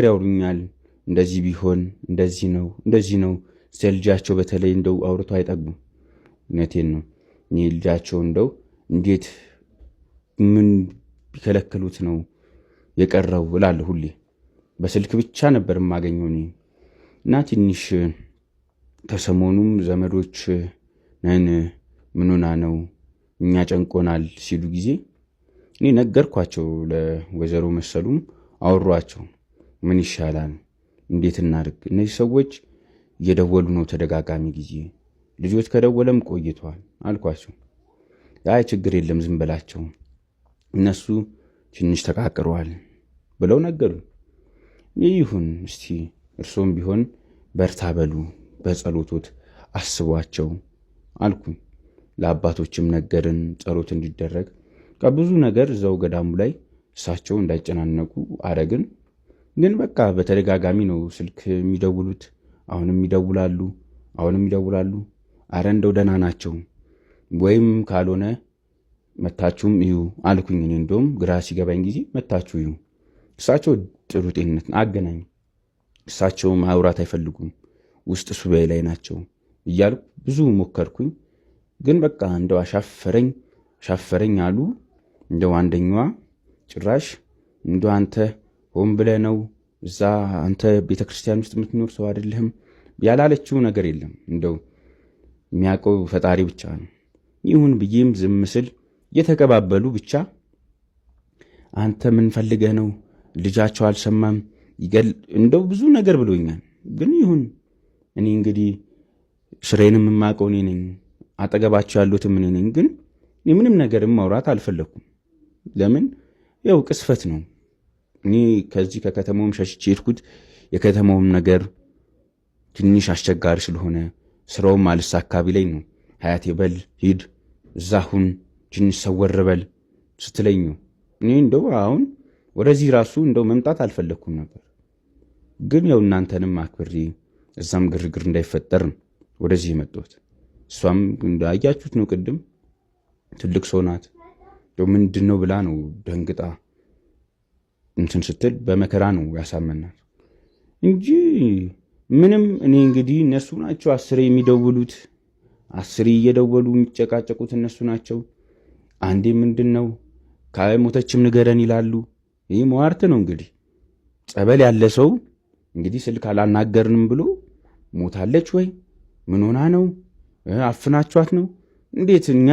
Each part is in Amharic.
ያውሩኛል። እንደዚህ ቢሆን እንደዚህ ነው እንደዚህ ነው። ስለ ልጃቸው በተለይ እንደው አውርቶ አይጠግቡም። እውነቴን ነው። እኔ ልጃቸው እንደው እንዴት ምን ቢከለክሉት ነው የቀረው እላለሁ ሁሌ። በስልክ ብቻ ነበር የማገኘው እኔ እና ትንሽ ከሰሞኑም ዘመዶች ነን ምንሆና ነው እኛ ጨንቆናል ሲሉ ጊዜ እኔ ነገርኳቸው። ለወይዘሮ መሰሉም አወሯቸው። ምን ይሻላል፣ እንዴት እናድርግ? እነዚህ ሰዎች እየደወሉ ነው ተደጋጋሚ ጊዜ፣ ልጆች ከደወለም ቆይተዋል አልኳቸው። አይ ችግር የለም ዝም በላቸው፣ እነሱ ትንሽ ተቃቅረዋል ብለው ነገሩ። ይሁን እስቲ እርሶም ቢሆን በርታ በሉ፣ በጸሎቶት አስቧቸው አልኩኝ። ለአባቶችም ነገርን ጸሎት እንዲደረግ ብዙ ነገር እዛው ገዳሙ ላይ እሳቸው እንዳይጨናነቁ አረግን። ግን በቃ በተደጋጋሚ ነው ስልክ የሚደውሉት። አሁንም ይደውላሉ፣ አሁንም ይደውላሉ። አረ እንደው ደህና ናቸው ወይም ካልሆነ መታችሁም እዩ አልኩኝ። እኔ እንደውም ግራ ሲገባኝ ጊዜ መታችሁ እዩ። እሳቸው ጥሩ ጤንነት አገናኝ፣ እሳቸው ማውራት አይፈልጉም፣ ውስጥ ሱባኤ ላይ ናቸው እያልኩ ብዙ ሞከርኩኝ። ግን በቃ እንደው አሻፈረኝ አሻፈረኝ አሉ። እንደው አንደኛዋ ጭራሽ እንደው አንተ ሆን ብለህ ነው እዛ አንተ ቤተ ክርስቲያን ውስጥ የምትኖር ሰው አይደለህም ያላለችው ነገር የለም። እንደው የሚያውቀው ፈጣሪ ብቻ ነው። ይሁን ብዬም ዝም ስል እየተቀባበሉ ብቻ አንተ ምን ፈልገህ ነው ልጃቸው አልሰማም ይገል እንደው ብዙ ነገር ብሎኛል። ግን ይሁን እኔ እንግዲህ ስሬንም የማውቀው እኔ ነኝ፣ አጠገባቸው ያሉትም እኔ ነኝ። ግን ምንም ነገርም ማውራት አልፈለግኩም። ለምን ያው ቅስፈት ነው። እኔ ከዚህ ከከተማውም ሸሽቼ ሄድኩት። የከተማውም ነገር ትንሽ አስቸጋሪ ስለሆነ ስራውም አልሳካ ቢለኝ ነው ሀያቴ በል ሂድ እዛ ሁን ትንሽ ሰወር በል ስትለኝ ነው። እኔ እንደው አሁን ወደዚህ ራሱ እንደው መምጣት አልፈለግኩም ነበር። ግን ያው እናንተንም አክብሬ እዛም ግርግር እንዳይፈጠር ነው ወደዚህ የመጣሁት። እሷም እንዳያችሁት ነው ቅድም ትልቅ ሰው ናት። ምንድን ነው ብላ ነው ደንግጣ እንትን ስትል በመከራ ነው ያሳመናት እንጂ ምንም። እኔ እንግዲህ እነሱ ናቸው አስሬ የሚደውሉት፣ አስሬ እየደወሉ የሚጨቃጨቁት እነሱ ናቸው። አንዴ ምንድን ነው ከሞተችም ንገረን ይላሉ። ይህ መዋርት ነው እንግዲህ። ጸበል ያለ ሰው እንግዲህ ስልክ አላናገርንም ብሎ ሞታለች ወይ ምን ሆና ነው አፍናችኋት ነው እንዴት? እኛ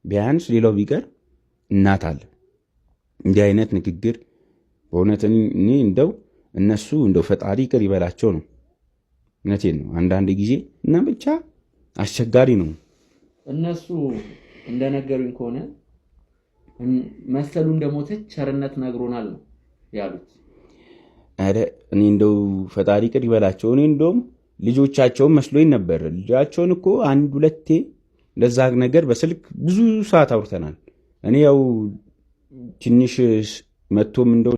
ቢያንስ ሌላው ቢቀር እናት አለ። እንዲህ አይነት ንግግር በእውነት እኔ እንደው እነሱ እንደው ፈጣሪ ይቅር ይበላቸው ነው። እውነቴን ነው። አንዳንድ ጊዜ እና ብቻ አስቸጋሪ ነው። እነሱ እንደነገሩኝ ከሆነ መሰሉ እንደሞተች ቸርነት ነግሮናል ነው ያሉት። ኧረ እኔ እንደው ፈጣሪ ይቅር ይበላቸው። እኔ እንደውም ልጆቻቸውን መስሎኝ ነበር። ልጃቸውን እኮ አንድ ሁለቴ ለዛ ነገር በስልክ ብዙ ሰዓት አውርተናል። እኔ ያው ትንሽ መቶም እንደው